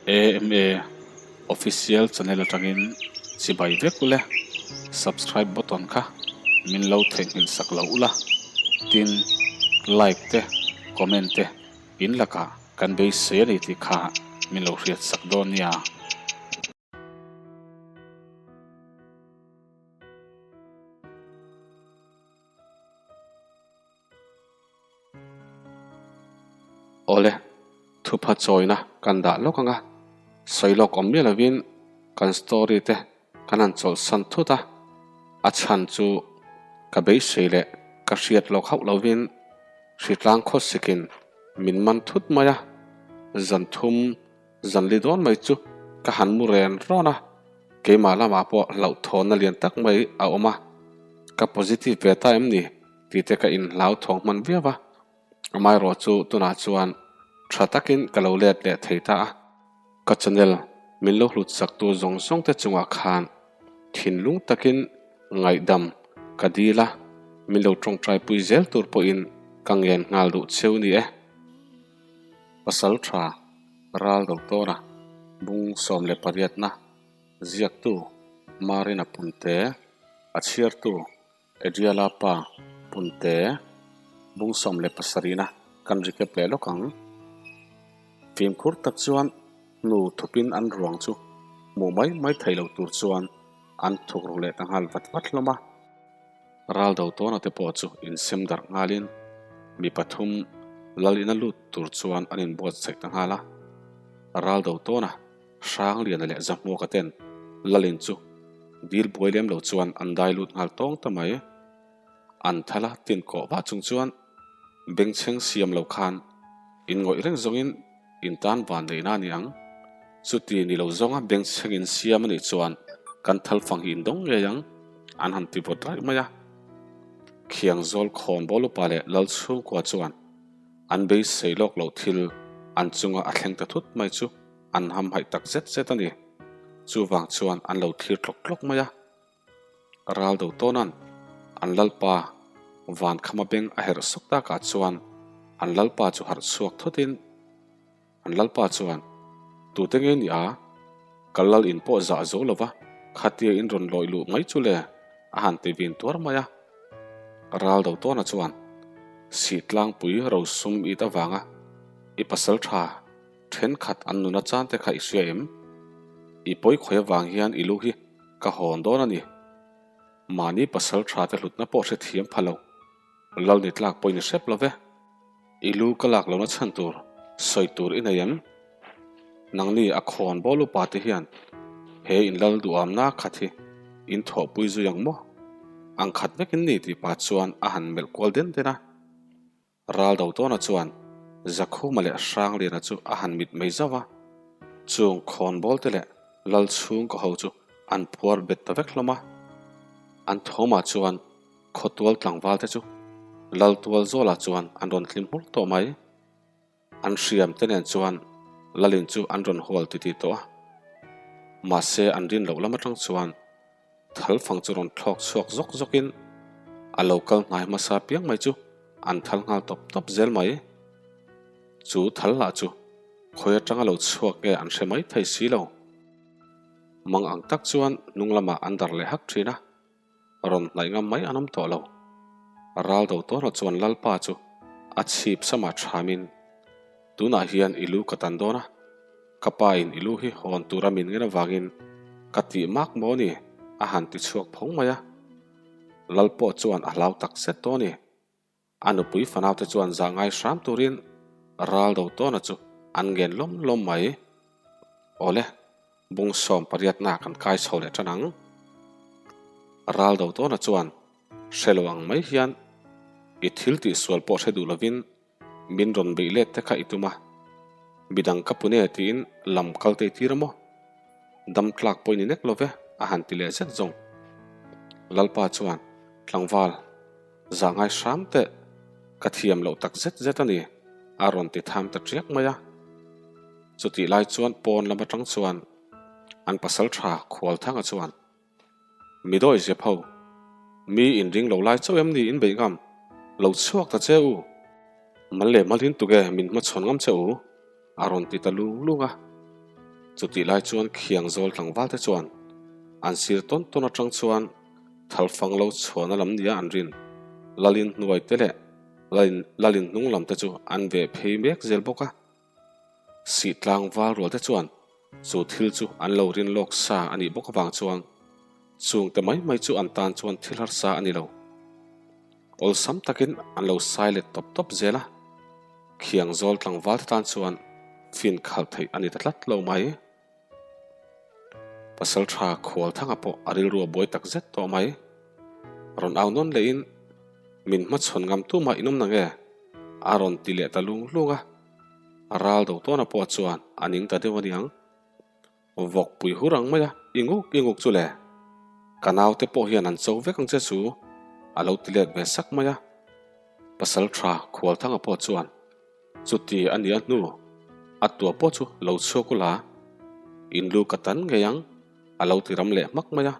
AMA Official channel atangin chibai vek ule, subscribe button kha min lo theihnghilh sak lo ula, tin like te comment te in lakah kan beisei a ni tih kha min lo hriat sak dawn nia. Awle, thupha chawina kan dah lawk anga, sawi lawk awm miah lovin kan story te kan han chawlhsan thut a, a chhan chu ka beisei leh ka hriat lawk hauh lovin hritlang khawsikin min man thut mai a, zan thum zan li dawn mai chu ka han mu ren rawn a, keimah lamah pawh hlauhthawnna lian tak mai a awm a, ka positive ve ta em ni tih te ka inhlau thawng hman viau a, amaherawh chu tunah chuan tha takin ka lo let leh thei ta a, ka channel min lo hlut sak tu zawng zawng te chungah khan thinlung takin ngaihdam ka dil a, min lo tawngtai pui zel tur pawhin ka ngen nghal duh cheu ni e. Pasal tha ral Doctora bung 18na ziaktu Marina Punte, a chhiartu Adriala pa Punte bung 17na kan recap leh lawk ang. Fimkhur tak chuan hnu thupin an ruang chu hmuh mai mai thei lo tur chuan an thuk ru leh ta nghal vat vat hlawm a. Ral do tawna te pawh chu insem darh nghalin mi pathum lal ina lut tur chuan an inbuatsaih ta nghal a. Ral do tawna Hrangliana leh Zahmuaka ten lal in chu dil buai lem lo chuan an dai lut nghal tawng ta mai. An thala tin kawh vah chung chuan bengchheng siam lo khan in ngawih reng zawngin in tan van neihna a ni ang. Chuti ni lo zawnga bengchheng in siam a nih chuan kan thal fang hi in dawng ngei ang, an han ti vawt raih mai a. Khiangzawl khawn bawl upa leh lal chhungkua chuan an beisei lawk loh thil an chunga a thleng ta thut mai chu an hamhaih tak zet zet a ni. Chuvang chuan an lo thlir tlawk tlawk mai a. Ral do tawnan an lalpa van khama beng a herh sawk takah chuan an lalpa chu harh chhuak thutin an lalpa chuan, Tute nge ni a? Ka lal in pawh zah zo lova khatia in rawn lawih luh mai chu le a han ti vin tuar mai a. Ral do tawna chuan, Sihtlangpui rosum it avanga i pasal tha Thenkhat an nuna chan te kha i hria em? I pawi khawi avang hian i lu hi ka hawn dawn a ni. Mahni pasal tha te hlutna pawh hre thiam pha lo. Lal ni tlak pawh i ni hrep lo ve. I lu ka lak lohna chhan tur sawi tur i nei em? Nangni a khawn bawl upa te hian he in lal duhamna khat hi in thawhpui zui ang maw? Ang khat vek in ni tih pah chuan a han melh kual den den a. Ral do tawna chuan Zakhuma leh Hrangliana chu a han mit mai zauh a, chung khawnbawl te leh lal chhungkaw ho chu an phuar bet ta vek hlawm a. An thawmah chuan khawtual tlangval te chu lal tual zawlah chuan an rawn hlim hmur tawh mai. An hriam te nen chuan lalin chu an rawn hual titih tawh a, mahse an rin loh lam atang chuan thal fang chu rawn thlawk chhuak zawk zawkin a lo kal hnai hmasa piang mai chu an thal nghal tawp tawp zel mai. Chu thal lah chu khawi atanga lo chhuak nge an hre mai thei si lo. Mang ang tak chuan hnung lamah an dar leh hak thin a. Rawn hnaih ngam mai an awm tawh lo. Ral do tawhna chuan Lalpa chu a chhip samah thamin, Tunah hian i lu ka tan dawn a, ka pa in i lu hi hawn tura min ngen avangin ka tih mak maw ni? a han ti chhuak phawng mai a. Lal pawh chuan a hlau tak zet dawn ni. A nupui fanaute chuan zah ngai hram turin ral do tawna chu an ngen lawm lawm mai. Awle, bung 18 na kan kai chho leh tan ang. Ral do tawna chuan hre lo ang mai hian i thil tih sual pawh hre duh lovin min rawn beih let te kha i tum a, midang ka pune tiin lam kal te i tir a maw? Dam tlak pawh i ni nek lo ve, a han ti leh zet zawng. Lalpa chuan tlangval. Zah ngai hram teh, ka thiam loh tak zet zet a ni, a rawn ti tham ta ṭiak mai a. Chutih lai chuan pawn lam aṭang chuan an pasal ṭha Khualthanga chuan, Mi dawi zep ho, mi inring lo lai chauh em ni in beih ngam? Lo chhuak ta che u! Mal leh malin tuge min hmachhawn ngam che u? a rawn ti ta lung lung a. Chutih lai chuan khiang zawl tlangval te chuan an sir tawn tawn atang chuan thalfang lo chhuahna lam nia an rin. Lalin hnuai te leh Lalin hnung lam te chu an veh phei mek zel bawk a. Sih tlangval rual te chuan chu thil chu an lo rin lawk sa a nih bawk avang chuan chung te mai mai chu an tan chuan thil harsa a ni lo. Awlsam takin an lo sai let tawp tawp zel a, khiang zawl tlangval te tan chuan fin khalh theih a ni ta tlat lo mai. Pasaltha Khualthanga pawh a rilru a buai tak zet tawh mai. Rawn au nawn lehin, Min hmachhawn ngam tu mah in awm nange? a rawn ti leh ta lung lung a. A ral do tawna pawh chuan a ning ta deuh a niang. Vawk pui hur ang mai a, i nguk i nguk chu le. Ka naute pawh hian an cho vek ang che chu, a lo ti let ve sak mai a. Pasaltha Khualthanga pawh chuan Chuti a nia hnu, a tua pawh chu lo chhuak ula, in lu ka tan ngei ang, a lo ti ram leh hmak mai a.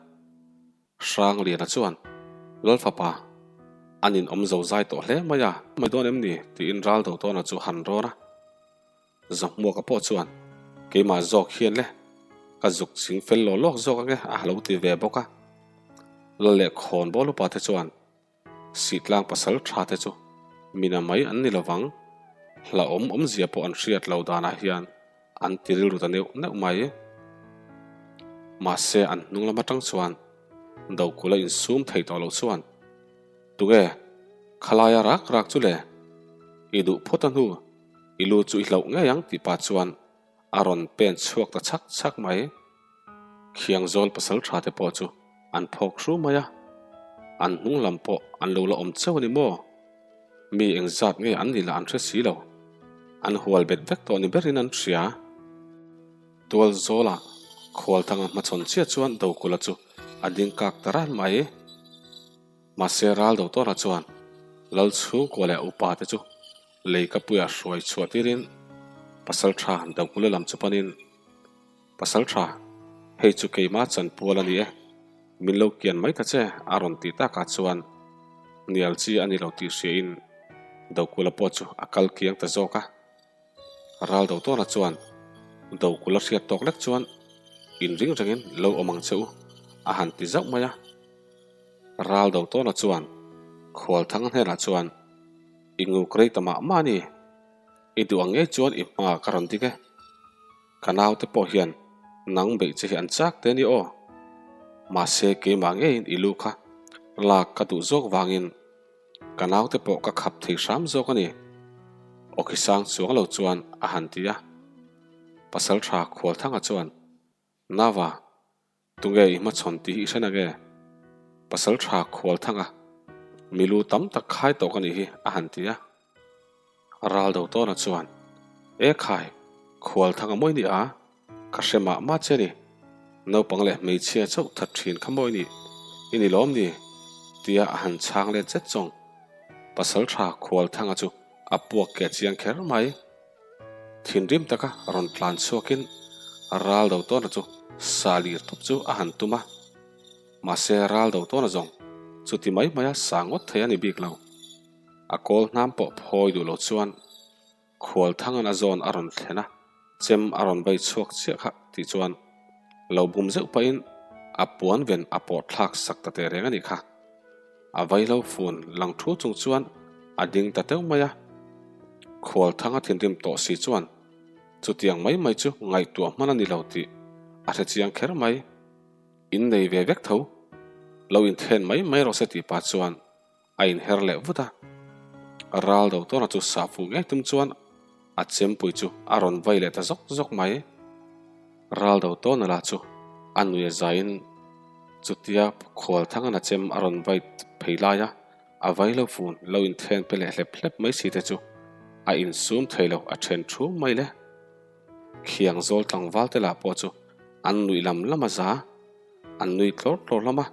Hrangliana chuan, Lalfapa, an in awm zo zai tawh hle mai a, mai dawn em ni? tiin Raldotawna chu han rawn a. Zahmuaka pawh chuan, Keimah zawk hian le, ka zuk ching fel law lawk zawk ange a lo ti ve bawk a. Lal leh khawnbawl upa te chuan, Sihtlang pasal tha te chu mina mai an ni lovang, hlauhawm awmzia pawh an hriat lo danah hian an ti rilru ta neuh neuh mai. Mahse an hnung lam atang chuan Dokula insum thei tawh lo chuan, Tunge, khalaia rak rak chu le, i duh phawt a hnu, i lu chu i hlauh ngei ang tih pah chuan a rawn pen chhuak ta chhak chhak mai. Khiangzawl pasal tha te pawh chu an phawk hru mai a, an hnung lam pawh an lo la awm chauh a ni maw? Mi engzat nge an nih lah an hre si lo. An hual bet vek tawh ni berin an hria. Tualzawla Khualthanga hmachhawn chiah chuan Dokula chu a ding kak ta ran mai. Mahse Raldotawna chuan Lal chhungkua leh upa te chu lei ka puia hruai chhuah tirin pasal tha Dokula lam chu panin, Pasal tha, hei chu keimah chanpual a ni e, min lo kian mai ta che a rawn tih takah chuan hnial chi a ni lo tih hriain Dokula pawh chu a kal kiang ta zawk a. Ral Dotawna chuan Dokula hriat tawk lek chuan inring rengin lo awm ang che u a han ti zauh mai a. Ral Dotawna chuan Khualthanga hnenah chuan I nguk rei ta mah mah a ni, i duh ang ngei chuan i hmaah ka rawn dik e. Ka naute pawh hian nang beih che hi an chak te ni aw. Mahse keimah ngeiin i lu kha lak ka duh zawk vangin ka naute pawh ka khap thei hram zawk a ni. Awki sang chuang lo chuan a han ti a. Pasaltha Khualthanga chuan, Nava, Tunge i hmachhawn tih hi i hre nange? Pasal tha khual thanga milu tam tak khai tawh ka nih hi a han ti a. Ral Dotawna chuan, E khai, khual thanga mawi ni a, ka hre mah mah che ni. Naupang leh hmeichhia chauh that thin kha mawi ni i ni lawm ni? tia a han chhang let zet zawng. Pasal tha khual thanga chu a puak keh chiang kher mai. Thinrim taka rawn tlan chhuakin ral do tawna chu sa lir tawp chu a han tum a, mahse ral do tawna zawng chuti mai maia sa ngawt thei a ni bik lo. A kawl hnam pawh phawi duh lo chuan Khualthangan a zawn a rawn thlen a, chem a rawn vai chhuak chiah kha tih chuan lo bum zeuh pahin a puan ven a pawh thlak sak ta teh reng a nih kha. A vaihlo fun lang thu chung chuan a ding ta teuh mai a. Khualthanga thinrim tawh si chuan chutiang mai mai chu ngaihtuah hman a ni lo tih a hre chiang kher mai. In nei ve vek tho. Lo inthen mai mai rawh se tih pah chuan a inher leh vut a. Ral do tawna chu sah fuh ngei tum chuan a chempui chu a rawn vai leh ta zawk zawk mai. Ral do tawna lah chu a nui a zaiin chutia Khualthangan a chem a rawn vai phei lai a, a vai lo fun lo inthen pe leh hlep hlep mai si te chu a insum thei lo a then thu mai le. Khiang zawl tlangval te lah pawh chu an nuih lam lam a za, an nui tlawr tlawr hlawm a.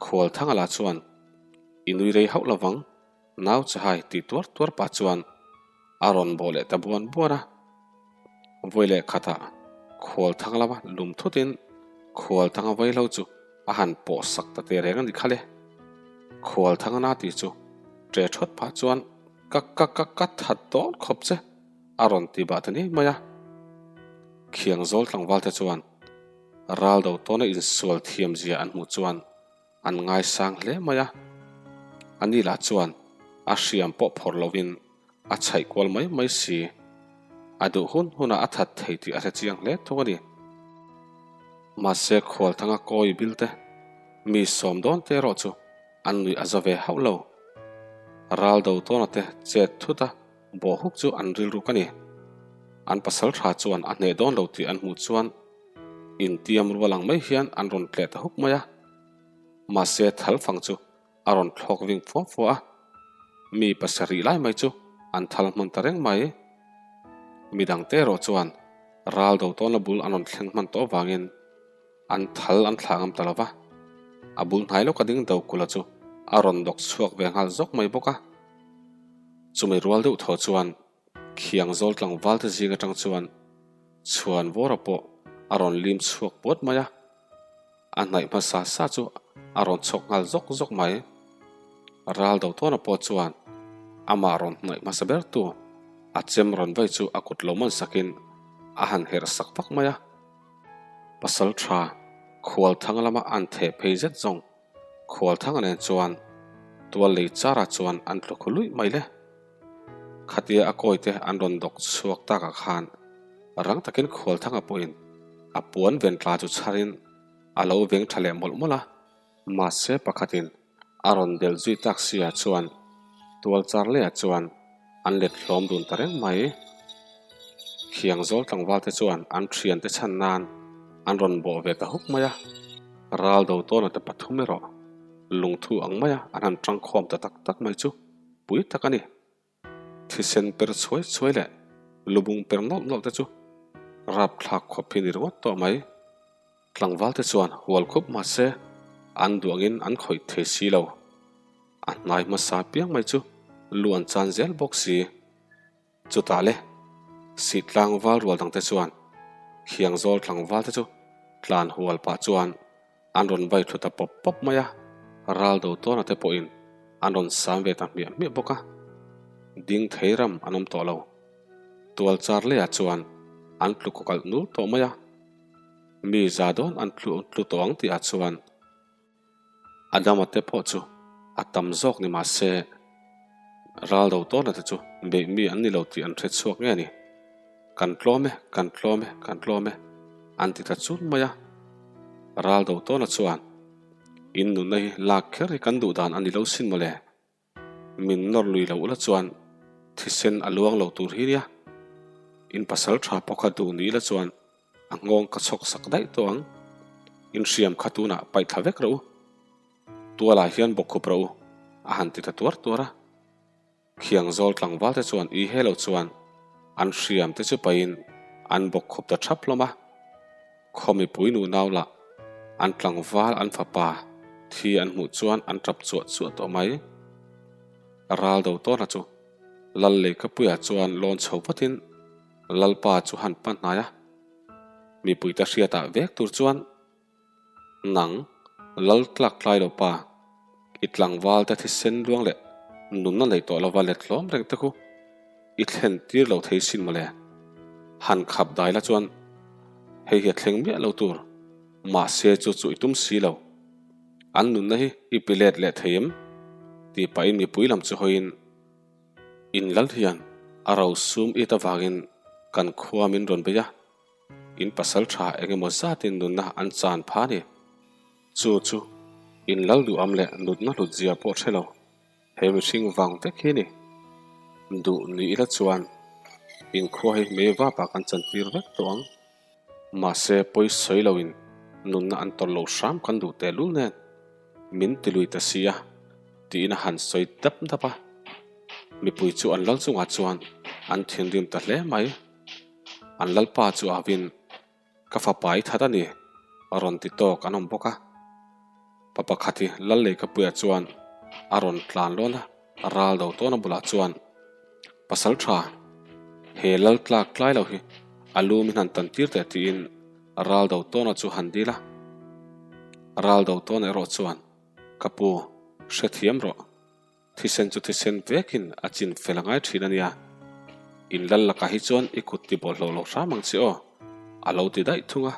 Khualthanga lah chuan, I nui rei hauh lovang, nau chahai tih tuar tuar pah chuan a rawn bawh leh ta buan buan a. Vawi leh khatah Khualthanga lama lum thutin Khualthanga vaihlo chu a han pawh sak ta teh reng a ni kha le. Khualthanga na tih chu ṭe ṭhawt pah chuan ka ka ka ka that dawn khawp che a rawn ti bah ta ngei mai a. Khiangzawl tlangvalte chuan ral do tawna insual thiamzia an hmuh chuan an ngaisang hle mai a. Ani lah chuan a hriam pawh phawrh lovin a chhaih kual mai mai si. A duh hun hunah a that thei tih a hre chiang hle thung a ni. Mahse Khualthanga kawi bilte mi sawm dawn te erawh chu an nuih a za ve hauh lo. Ral do tawna te chet thut a bawh huk chu an rilruk a ni. An pasal tha chuan a hneh dawn lo tih an hmuh chuan intiam rual ang mai hian an rawn tleh ta huk mai a. Mahse thal fang chu a rawn thlawk ving fua fua a, mi pasarih lai mai chu an thal hman ta reng mai. Midangte erawh chuan ral do tawnna bul an rawn thleng hman tawh avangin an thal an thlah ngam ta lo va, a bul hnai lawka ding do kula chu a rawn dawk chhuak ve nghal zawk mai bawk a. Chumi rual deuh thaw chuan Khiangzawl tlangval te zing atang chuan chhuan vawra pawh a rawn lim chhuak puat mai a. A hnaih hmasa sa chu a rawn chhawk nghal zawk zawk mai. Ral do tawna pawh chuan amah rawn hnaih hmasa ber tu a chem rawn vai chu a kut lo man sakin a han herh sak vak mai a. Pasal tha Khualthang lama an theh phei zet zawng Khualthanga nen chuan tual lei charah chuan an tlu khu luih mai le. Khatia a kawite an rawn dawk chhuak takah khan rang takin Khualthanga pawhin a puan ven tla chu chharin a lo veng tha leh mawlh mawlh a. Mahse pakhatin a rawn delh zui tak sia chuan tual char leiah chuan an let hlawm dun ta reng mai. Khiangzawl tlangvalte chuan an thiante chhan nan an rawn bawh ve ta huk mai a, ral do tawna te pathum erawh lungthu ang maia an han tangkhawm ta tak tak mai chu pui tak a ni. Thisen per chhuai chhuai leh lubung per nawlh nawlh te chu rapthlak khawp hi ni ringawt tawh mai. Tlangvalte chuan hual khup mah se an duangin an khawih thei si lo. A hnai hmasa piang mai chu lu an chan zel bawk si. Chutah le, sih tlangval rual dangte chuan Khiangzawl tlangvalte chu tlan hual pah chuan an rawn vai thlu ta pawp pawp mai a, ral do tawna te pawhin an rawn sam ve ta hmiah hmiah bawk a. Ding thei ram an awm tawh lo. Tual char leiah chuan an tlu kawkalh nul tawh mai a. Mi za dawn an tlu tlu tawh ang tihah chuan Adama te pawh chu a tam zawk ni mah se ral do tawna te chu beih mi an ni lo tih an hre chhuak nge ni. Kan tlawm e, kan tlawm e, kan tlawm e an ti ta chun mai a. Ral do tawna chuan in nunna hi lak kher hi kan duh dan a ni lo sin mawle. Min nawr lui lo ula chuan thisen a luang lo tur hi nia. In pasal tha pawh kha duh ni ila chuan a nghawng ka chhawk sak daih tawh ang. In hriam kha tunah paih thla vek rawh u. Tualah hian bawkkhup rawh u, a han ti ta tuar tuar a. Khiangzawl tlangval te chuan i he lo chuan an hriam te chu pahin an bawkkhup ta thap hlawm a. Khaw mipui nu nau lah an tlangval an fapa thi an hmuh chuan an tap chuah chuah tawh mai. Ral do tawna chu Lal Leikapuia chuan lawn chho vatin Lalpa chu han pan hnai a, mipuite hriatah vek tur chuan Nang Lal tlak tlai lo pa, i tlangval te thisen luang leh nunna nei tawh lova let hlawm reng te khu i thlen tir lo thei sin mawle. Han khap dai la chuan hei hi a thleng miah lo tur, mahse chu chu i tum si lo. An nunna hi i pi let leh thei em? tih pahin mipui lam chu hawiin in lal hian a rosum it avangin kan khua min rawn bei a, in pasal tha eng emaw zatin nunna an chan pha a ni. Chu chu in lal duham leh nutna hlut zia pawh hre lo. He mihring vang vek hi ni. Duh ni ila chuan inkhua hi mei vapah kan chantir vek tawh ang. Mahse pawi sawi loin nunna an tawlh loh hram kan duh tehlul nen min ti lui ta si a tiin a han sawi dap dap a. Mipui chu an lal chungah chuan an thinrim ta hle mai. An lalpa chu avin Ka fapa i that a ni, a rawn ti tawk an awm bawk a. Pa pakhat hi Lal Leikapuia chuan a rawn tlan lawn a, ral do tawn a bulah chuan, Pasal tha, he lal tlak tlai lo hi a lu min han tan tir teh tiin ral do tawna chu han dil a. Ral do tawn erawh chuan, Ka pu, hrethiam rawh. Thisen chu thisen vekin a chin fel a ngai thin a nia. In lal lakah hi chuan i kut ti bawlhhlawh lo hram ang che aw. A lo ti daih thung a.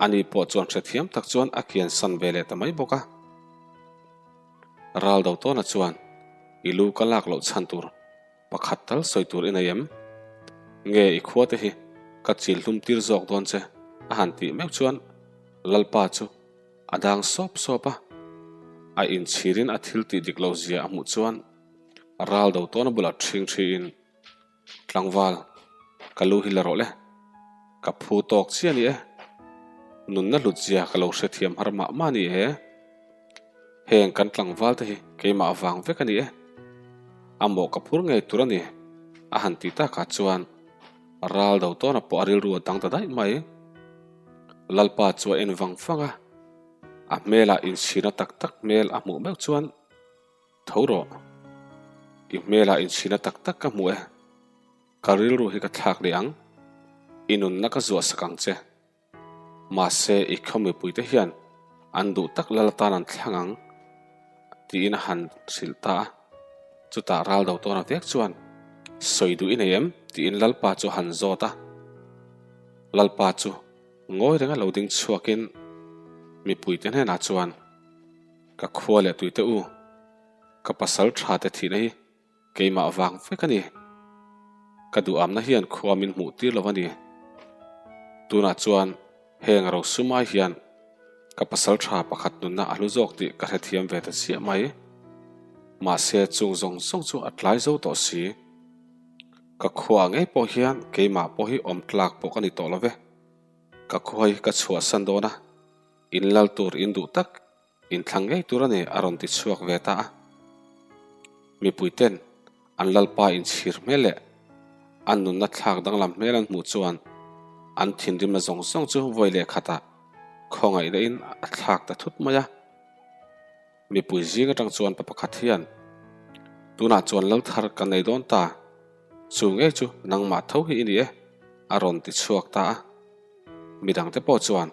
Ani pawh chuan hrethiam tak chuan a kian san ve leh ta mai bawk a. Ral do tawna chuan i lu ka lak loh chhan tur pakhat tal sawi tur i nei em? Nge i khua te hi ka chil hlum tir zawk dawn che a han tih meuh chuan Lalpa chu a dang sawp sawp a. A inchhirin a thil tih dik loh zia a hmuh chuan ral do tawna bulah ṭhing ṭhiin Tlangval, ka lu hi la rawh le. Ka phu tawk chiah ni e. Nunna hlut zia ka lo hrethiam har mah mah ni e. Heng kan tlangval te hi keimah vang vek a ni e. A mawh ka phur ngei tur a ni, a han tih takah chuan ral do tawna pawh a rilru a dang ta daih mai. Lalpa chu a en vang vang a, a hmelah inchhirna tak tak hmel a hmuh meuh chuan, Tho rawh. I hmelah inchhina tak tak ka hmu e. Ka rilru hi ka thlak leh ang. I nunna ka zuah sak ang che. Mahse i khaw mipuite hian an duh tak lal atan an thlang ang tiin a han hrilh ta a. Chutah ral do tawna vek chuan sawi duh i nei em tiin Lalpa chu a han zawt a. Lalpa chu ngawi renga lo ding chhuakin mipuite hnenah chuan, Ka khua leh tuite u, ka pasal tha te thihna hi keimah vang vek a ni. Ka duhamna hian khua min hmuh tir lo a ni. Tunah chuan heng rosumai hian ka pasal tha pakhat nunna a hlu zawk tih ka hrethiam ve ta chiah mai. Mahse chung zawng zawng chu a tlai zo tawh si. Ka khua ngei pawh hian keimah pawh hi awm tlak pawh ka ni tawh lo ve. Ka khua hi ka chhuahsan dawn a. In lal tur in duh tak in thlang ngei tur a ni a rawn ti chhuak ve ta a. Mipui ten an lalpa inchhir hmel leh an nunna thlak danglam hmel an hmuh chuan an thinrimna zawng zawng chu vawi leh khatah khawngaihna in a thlak ta thut mai a. Mipui zing atang chuan pa pakhat hian, Tunah chuan lal thar ka nei dawn ta, chu ngei chu nangmah tho hi i ni e, a rawn ti chhuak ta a. Midangte pawh chuan,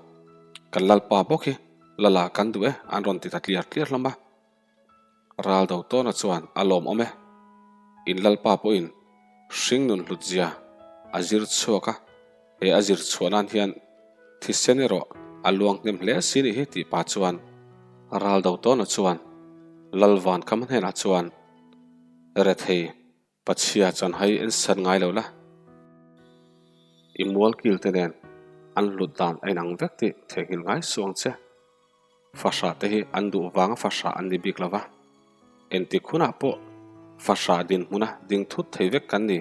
Kan lalpa bawk hi lala kan duh e, an rawn ti ta tliar tliar hlawm a. Ral do tawna chuan a lawmawm e. In lalpa pawhin hringnun hlutzia a zir chhuak a, he a zir chhuah nan hian thisen erawh a luang hnem hle si nih hi tih pah chuan ral do tawna chuan Lalvan kam hnenah chuan rethei Pachhia chanhai en san ngai lo la, i mualkil te nen an hlut dan a inang vek tih theihnghilh ngai suh ang che. Fahrah te hi an duh vanga fahrah an ni bik lo va, engtik hunah pawh fahrah dinhmuna ding thut thei vek kan ni.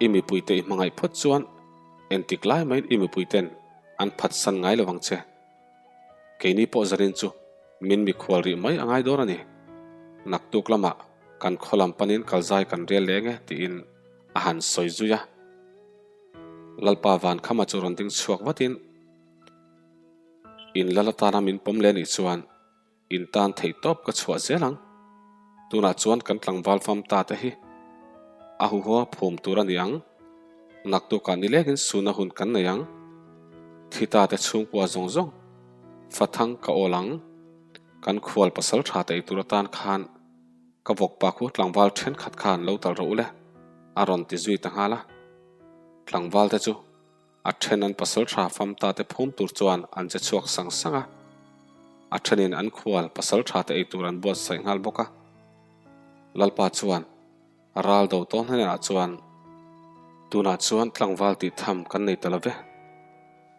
I mipuite i hmangaih phawt chuan engtik lai maiin i mipuiten an phatsan ngai lo vang che. Keini pawh zanin chu min mikhual rih mai a ngai dawn a ni. Naktuk lamah kan khaw lam panin kalzai kan rel leng e tiin a han sawi zui a. Lalpa Vankhama chu rawn ding chhuak vatin, In lal atana min pawm leh nih chuan In tan theih tawp ka chhuah zel ang. Tunah chuan kan tlangval fam ta te hi a huhua phum tur a ni ang. Naktukah nilengin suna hun kan nei ang. Thi ta te chhungkua zawng zawng fathang ka awl ang. Kan khual pasal tha te eitur atan khan ka vawkpa khu tlangval thenkhat khan lo tal rawh u le a rawn ti zui ta nghal a. Tlangval te chu A then an pasal tha fam ta te phum tur chuan an che chhuak sang sang a, a thenin an khual pasal tha te ei tur an buatsaih nghal bawk a. Lalpa chuan ral do tawn hnenah chuan, Tunah chuan tlangval tih tham kan nei ta lo ve,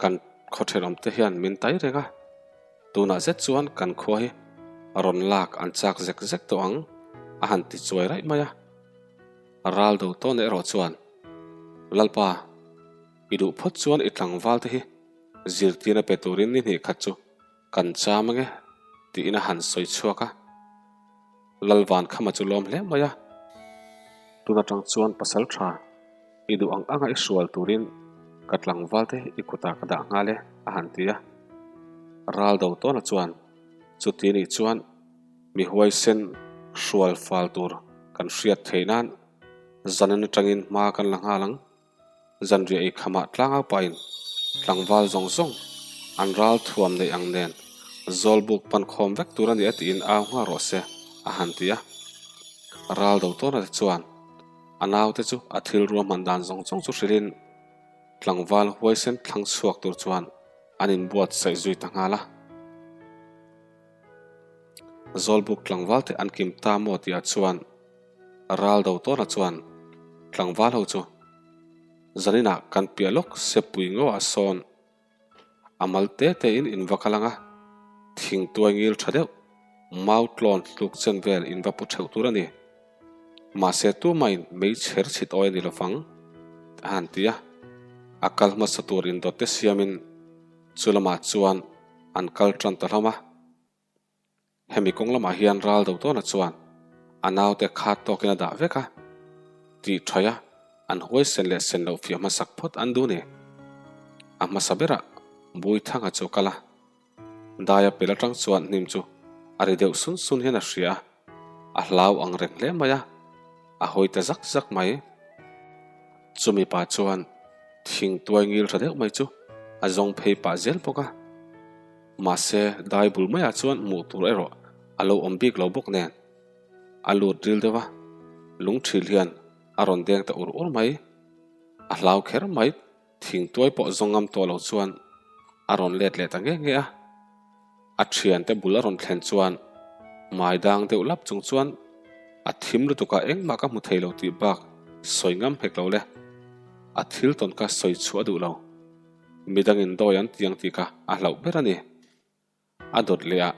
kan khaw thenawm te hian min tai reng a, tunah zet chuan kan khua hi rawn lak an chak zek zek tawh ang, a han ti chuai raih mai a. Ral do tawn erawh chuan, Lalpa, i duh phawt chuan i tlangval te hi zirtirna pe turin ni hnih khat chu kan cham ange tiin a han sawi chhuak a. Lalvan khama chu lawm hle mai a. Tun atang chuan pasal tha i duh ang anga i hrual turin ka tlangval te i kutah ka dah nghal e a han ti a. Ral do tawna chuan chuti nih chuan mi huaisen hrual fal tur kan hriat theih nan zanin atangin hma kan la nghal ang. Zanriah ei khamah tlangau pahin tlangval zawng zawng an ral thuam neih ang nen Zawlbuk pan khawm vek tur a ni a tiin au nghal rawh se a han ti a. Ral do tawna te chuan a naute chu a thil ruahman dan zawng zawng chu hrilhin. Tlangval huaisen thlang chhuak tur chuan an inbuatsaih zui ta nghal a. Zawlbuk tlangval te an kim ta maw tihah chuan ral do tawna chuan tlangval ho chu zaninah kan piah lawk sepui ngawah sawn a mal te te in in va kal ang a, thingtuai ngil tha deuh mau tlawn tluk chen vel in va pu theuh tur a ni. Mahse tumahin mei chher chhit awi a ni lovang a han ti a, a kal hmasa tur indawt te siamin chu lamah chuan an kal tan ta hlawm a. Hemi kawng lamah hian ral do tawna chuan a naute khat tawkin a dah vek a, tih thaih a an huaisen leh sen loh fiah hmasak phawt an duh ni. A hmasa berah Buithanga chu a kal a, Daia pel atang chuan hnim chu a ri deuh sun sun hian a hria a, a hlau ang reng hle mai a, a hawi ta zak zak mai. Chumi pa chuan thing tuai ngil tha deuh mai chu a zawng phei pah zel bawk a. Mahse, dai bul maiah chuan hmuh tur erawh a lo awm bik lo bawk nen. A lut ril deuh a, lungthil hian a rawn deng ta ur ur mai. A hlau kher mai. Thingtuai pawh zawng ngam tawh lo chuan a rawn let leh ta nge nge a. A thiante bul a rawn thlen chuan hmai dang deuh lap chung chuan a thim lutuk a engmah ka hmu thei lo tih bak sawi ngam hek lo le. A thil tawn kha sawi chhuah a duh lo. Midangin dawi an ti ang tih kha a hlauh ber a ni. A dawt leh a,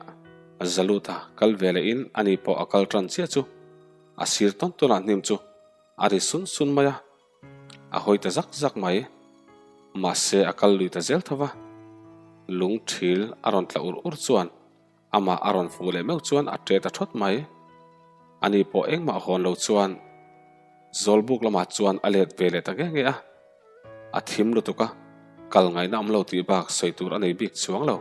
a za lut a, kal ve leh in ani pawh a kal tan chiah chu a sir tawn tawn ah hnim chu a ri sun sun mai a, a hawi ta zak zak mai. Mahse a kal lui ta zel tho va, lung thil a rawn tla ur ur chuan amah a rawn fuh leh meuh chuan a ṭe ta thawt mai. Ani pawh engmah hawn lo chuan Zawlbuk lamah chuan a let ve leh ta nge nge a. A thim lutuk a, kal ngaihna awm lo tih bak sawi tur a nei bik chuang lo.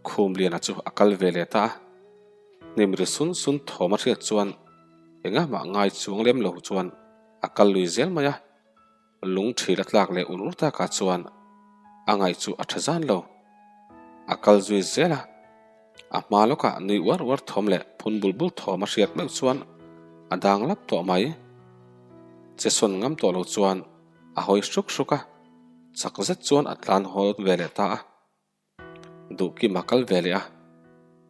Khumliana chu a kal ve leh ta a, hnim ri sun sun thawm a hriat chuan engah mah ngai chuang lem lo chuan a kal lui zel mai a, lung thil a tlak leh ur ur takah chuan a ngaih chu a tha zan lo. A kal zui zel a. A hma lawkah nui uar uar thawm leh phun bul bul thawm a hriat meuh chuan a dang lap tawh mai. Che sawn ngam tawh lo chuan a hawi hruk hruk a, chak zet chuan a tlan haw ve leh ta a. Duhkim a kal ve leh a,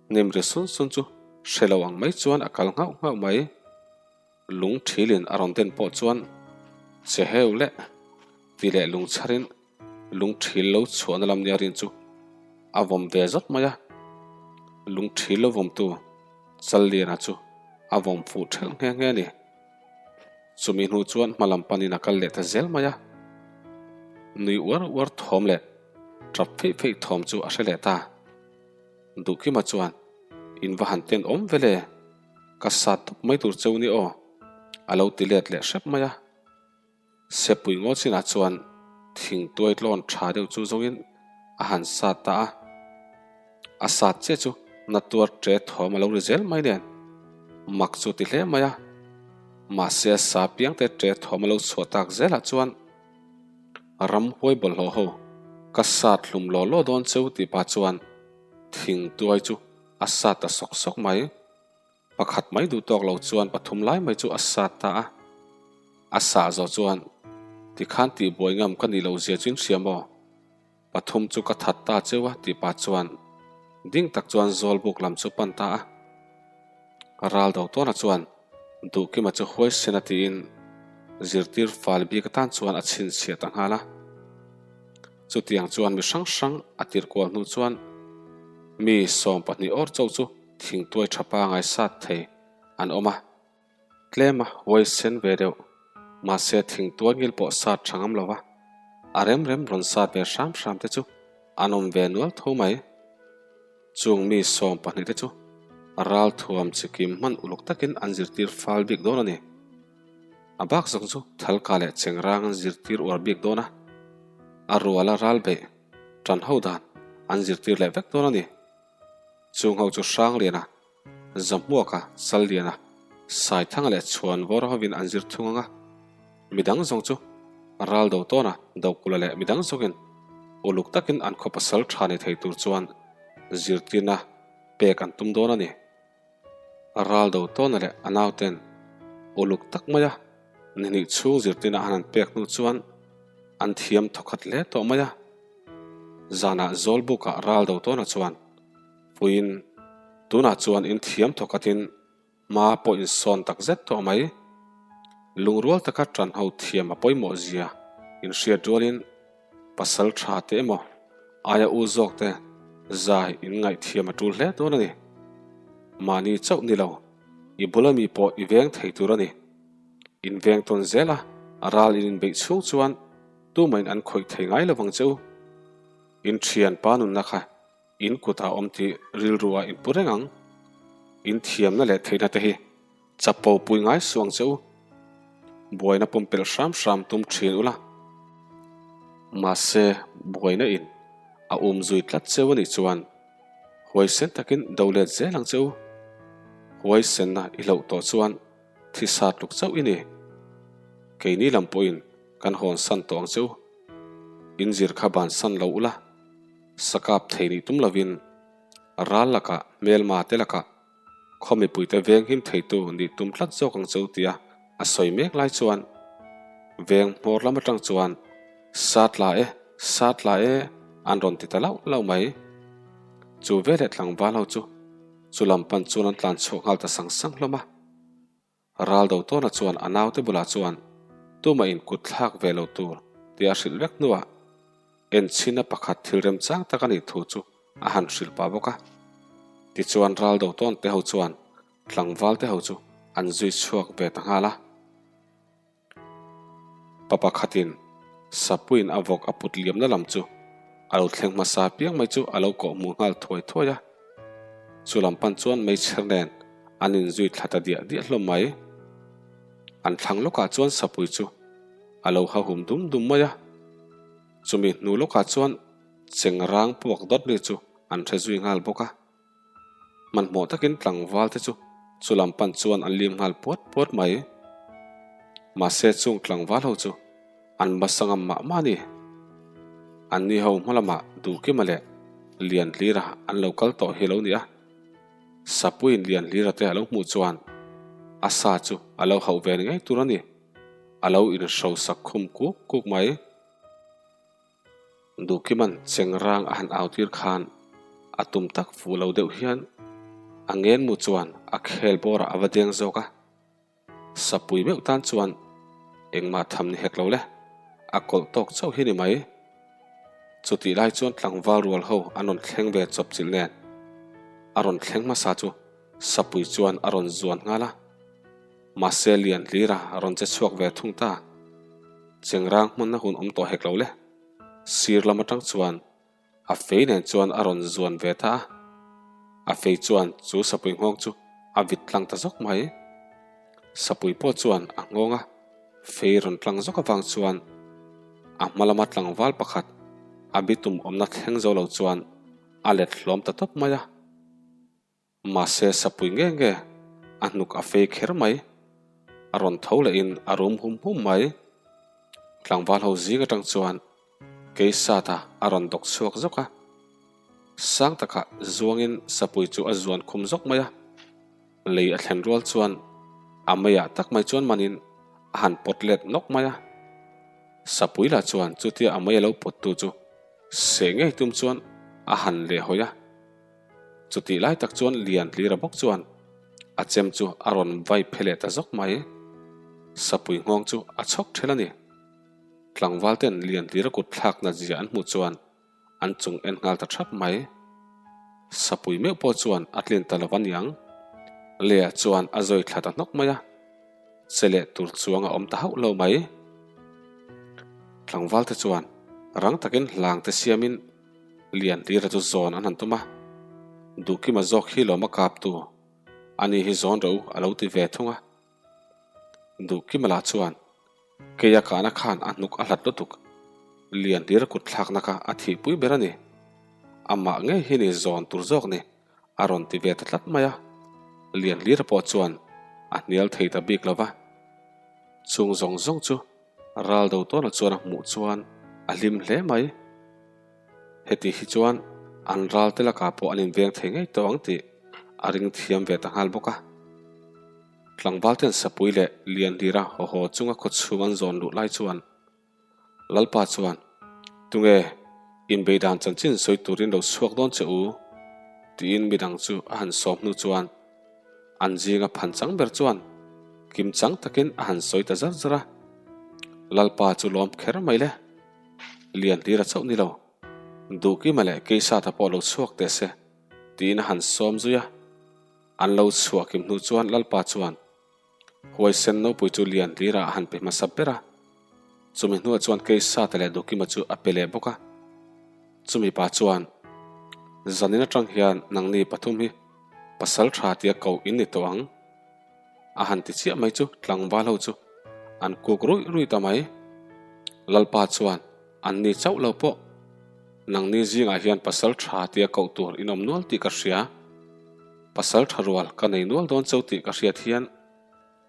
hnim ri sun sun chu hre lo ang mai chuan a kal nghauh nghauh mai. Lung thilin a rawn den pawh chuan che heu leh ti leh lung chharin lung thil lo chhuahna lam nia rin chu a vawm ve zawt mai a. Lung thil lo vawmtu Challiana chu a vawm fuh ṭhelh nghe nghe a ni. Chumi hnu chuan hma lam panin a kal leh ta zel mai a. Nui uar uar thawm leh ṭap feih feih thawm chu a hre leh ta. Duhkima chuan, In va han ten awm ve le? Ka sat tawp mai tur cheu ni aw, a lo ti let leh hrep mai a. Sepui ngaw chinah chuan thing tuai tlawn tha deuh chu zawngin a han sat ta a. A sat chiah chu na tuar ṭe thawm a lo ri zel mai nen mak chu ti hle mai a. Mahse sa piangte ṭe thawm a lo chhuah tak zelah chuan ramhuai bawlhhlawh ho ka sat hlum law law dawn cheu tih pah chuan thing tuai chu a sat ta sawk sawk mai. Pakhat mai duh tawk lo chuan pathum lai mai chu a sat ta a. A sah zawh chuan, Tikhan tihbuai ngam ka nih loh zia chu in hria maw? Pathum chu ka that ta cheu a tih pah chuan ding tak chuan Zawlbuk lam chu pan ta a. Ral do tawna chuan Duhkima chu huaisen a tiin zirtir fal bik atan chuan a chhinchhiah ta nghal a. Chutiang chuan mi hrang hrang a tirhkual hnu chuan mi 12 awr chauh chu thingtuai tha pangai sat thei an awm a, tlem a huaisen ve deuh. Mahse thingtuai ngil pawh sat tha ngam lo va, a rem rem rawn sat ve hram hram te chu an awm ve nual tho mai. Chung mi 12 te chu ralthuam chikim hman uluk takin an zirtir fal bik dawn a ni. A bak zawng chu thalka leh chengrang an zirtir uar bik dawn a, a ruala ral beih tan ho dan an zirtir leh vek dawn a ni. Chung ho chu Hrangliana, Zahmuaka, Salliana, Saithanga leh Chhuanvawra hovin an zir thung ang a, midang zawng chu ral do tawna Dokula leh midang zawngin uluk takin an khaw pasal tha ni thei tur chuan zirtirna pek an tum dawn a ni. Ral do tawna leh a nauten uluk tak maia ni hnih chhung zirtirna an han pek hnu chuan. An thiam thawkhat hle tawh mai a. Zanah Zawlbukah ral do tawna chuan puiin tunah chuan in thiam thawkhatin hma pawh insawn tak zet tawh mai. Lungrual taka ṭan ho thiam a pawimawh zia inhriat rualin pasal ṭha te emaw aia u zawk te zai in ngaihthiam a ṭul hle dawn a ni. Mahni chauh ni lo, i bula mi pawh i veng thei tur a ni. In veng tawn zel a, ral in inbeih chhung chuan tumahin an khawih thei ngai lovang che u. In ṭhian pa nunna kha In kutah awm tih rilru ah in pu reng ang. In thiamna leh theihna te hi chapo pui ngai suh ang che u. Buaina pumpelh hram hram tum thin ula. Mahse, buaina in a um zui tlat cheu a nih chuan huaisen takin do let zel ang che u. Huaisenna i hloh tawh chuan thisa tluk chauh i ni. Keini lam pawhin kan hawnsan tawh ang che u. In zir kha bansan lo ula. Sakap thei nih tum lovin ral lakah hmelma te lakah khaw mipuite veng him theitu nih tum tlat zawk ang cho tia a sawi mek lai chuan veng hmawr lam atang chuan Sat la e, sat la e an rawn ti ta lauh lauh mai. Chu veleh tlangval ho chu chu lam pan chuan an tlan chhuak nghal ta sang sang hlawm a. Ral do tawna chuan a naute bulah chuan tumah in kut thlak ve lo tur tih a hrilh vek hnuah enchhina pakhat thil remchang tak a nih thu chu a han hrilh pah bawk a. Tichuan ral do tawn te ho chuan tlangval te ho chu an zui chhuak ve ta nghal a. Pa pakhatin Sapuiin a vawk a put liamna lam chu a lo thleng hmasa piang mai chu a lo kawh hmuh nghal thuai thuai a. Chu lam pan chuan meichher nen an inzui thla ta diah diah hlawm mai. An thlang lawkah chuan Sapui chu a lo hahum dum dum mai a. Chumi hnu lawkah chuan chengrang puak dawt ri chu an hre zui nghal bawk a. Hmanhmawh takin tlangval te chu chu lam pan chuan an lim nghal puat puat mai. Mahse chung tlangval ho chu an basa ngam mah mah a ni. Anni ho hma lamah Duhkima leh Lianhlira an lo kal tawh hi lo ni a. Sapuiin Lianhlira te a lo hmuh chuan a sa chu a lo hauh ve ngei tur a ni. A lo inhrosak khum kuk kuk mai. Duhkiman chengrang a han au tir khan a tum tak fuh lo deuh hian a ngenmu chuan a khel bawrah a va deng zawk a. Sapui meuh tan chuan engmah tham ni hek lo le, a kawlh tawk chauh hi ni mai. Chutih lai chuan tlangval rual ho an rawn thleng ve chawp chilh nen a rawn thleng hmasa chu Sapui chuan a rawn zuan nghal a. Mahse lian hlir a rawn che chhuak ve thung ta. Chengrang hmanna hun awm tawh hek lo le. Sir lam atang chuan a fei nen chuan a rawn zuan ve ta a. A fei chuan chu sapui nghawng chu a vit tlang ta zawk mai. Sapui pawh chuan a nghawng a fei rawn tlang zawk avang chuan a hma lama tlangval pakhat a bitum awmna thleng zo lo chuan a let hlawm ta tawp mai a. Mahse sapui nge nge a hnuk a fei kher mai. A rawn tho lehin a rum hum hum mai. Tlangval ho zing atang chuan Keisata a rawn dawk chhuak zawk a. Sang takah zuangin sapui chu a zuan khum zawk mai a. Lei a thlen rual chuan a meiah tak mai chuan manin a han pawt let nawk mai a. Sapui lah chuan chutia a mei a lo pawttu chu seh ngei tum chuan a han lehhawi a. Chutih lai tak chuan Lian Hlira bawk chuan a chem chu a rawn vai phe leh ta zawk mai. Sapui nghawng chu a chhawk ṭhel a ni. Tlangval ten Lian Hlira kut thlak nat zia an hmuh chuan an chung en nghal ta ṭhap mai. Sapui meuh pawh chuan a tlin ta lo a niang. Lea chuan a zawi thla ta hnawk mai a. Che leh tur chuang a awm ta hauh lo mai. Tlangval te chuan rang takin hlang te siamin Lian Hlira chu zawn an han tum a, Duhkima zawk hi lawm a kap tu, ani hi zawn rawh u a lo ti ve thung a. Duhkima lah chuan, Keia kahna khan a hnuk a hlat lutuk, Lian Hlira kut thlakna kha a thihpui ber a ni. Amah ngei hi ni zawn tur zawk ni a rawn ti ve ta tlat mai a. Lian Hlira pawh chuan a hnial thei ta bik lo va, chung zawng zawng chu Ral do tawna chuan a hmuh chuan a hlim hle mai. Heti hi chuan an ral te lakah pawh an inveng thei ngei tawh ang tih a ring thiam ve ta nghal bawk a. Tlangval ten Sapui leh Lianhlira haw haw chunga khawchhung an zawn luh lai chuan. Lalpa chuan, Tunge inbei dan chanchin sawi turin lo chhuak dawn che u? tiin midang chu a han sawm hnu chuan an zinga phan chang ber chuan kim chang takin a han sawi ta zar zar a. Lalpa chu lawm kher mai le. Lian hlira chauh ni lo. Duhkima leh Keisata pawh lo chhuak teh se tiin a han sawm zui a. An lo chhuah kim hnu chuan Lalpa chuan Huaisen nopui chu lian hlirah a han pe hmasa ber a. Chumi hnuah chuan Keisata leh Duhkima chu a pe leh bawk a. Chumi pa chuan, Zanin atang hian nangni pathum hi pasal tha tia ko in ni tawh ang. A han ti chiah mai chu tlangval ho chu an kuk ruih ruih ta mai. Lalpa chuan, Anni chauh lo pawh nangni zingah hian pasal tha tia koh tur in awm nual tih ka hria. Pasal tha rual ka nei nual dawn cheu tih ka hriat hian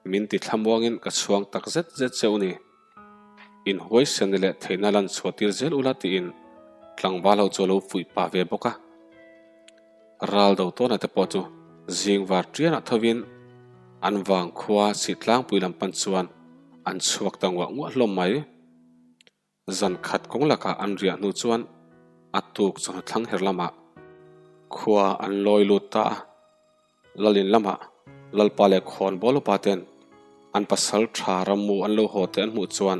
min ti thlamuangin ka chhuang tak zet zet cheu ni. Inhuaisen leh theihna lan chhuah tir zel ula tiin tlangval ho chu a lo fuih pah ve bawk a. Ral do tawna te pawh chu zing var ṭianah thovin an vang khua sih tlangpui lam pan chuan an chhuak ta nguah nguah hlawm mai. Zan khat kawng lakah an riah hnu chuan a tuk chawhnu thlang her lamah khua an lawi lut ta a. Lalin lamah Lalpa leh Khawnbawl upa ten an pasal tha rammu an lo haw te an hmuh chuan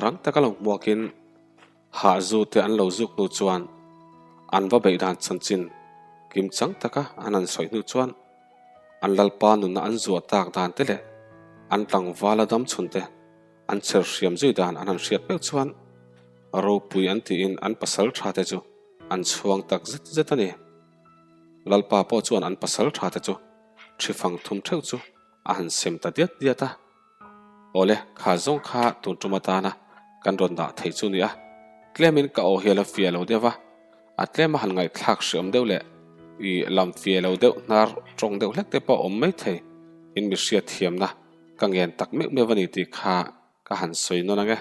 rang taka lo hmuakin hahzu te an lo zuk hnu chuan an va beih dan chanchin kim chang taka an han sawi hnu chuan an Lalpa nunna an zuah tak dan te leh an tlangvala dam chhun te An chher hriam zui dan an han hriat meuh chuan ropui an tiin an pasal tha te chu an chhuang tak zet zet a ni. Lalpa pawh chuan an pasal tha te chu thi fang thum theuh chu a han sem ta diat diat a. Awle, kha zawng kha tun tum atana kan rawn dah thei chu ni a, tlemin ka aw hi a la fiah lo deuh va, a tlema han ngaihthlak hriam deuh leh i lam fiah lo deuh hnar tawng deuh hlek te pawh a awm maithei in mi hriat thiamna Ka ngen tak meuh meuh a ni tih kha ka han sawi nawn ang e.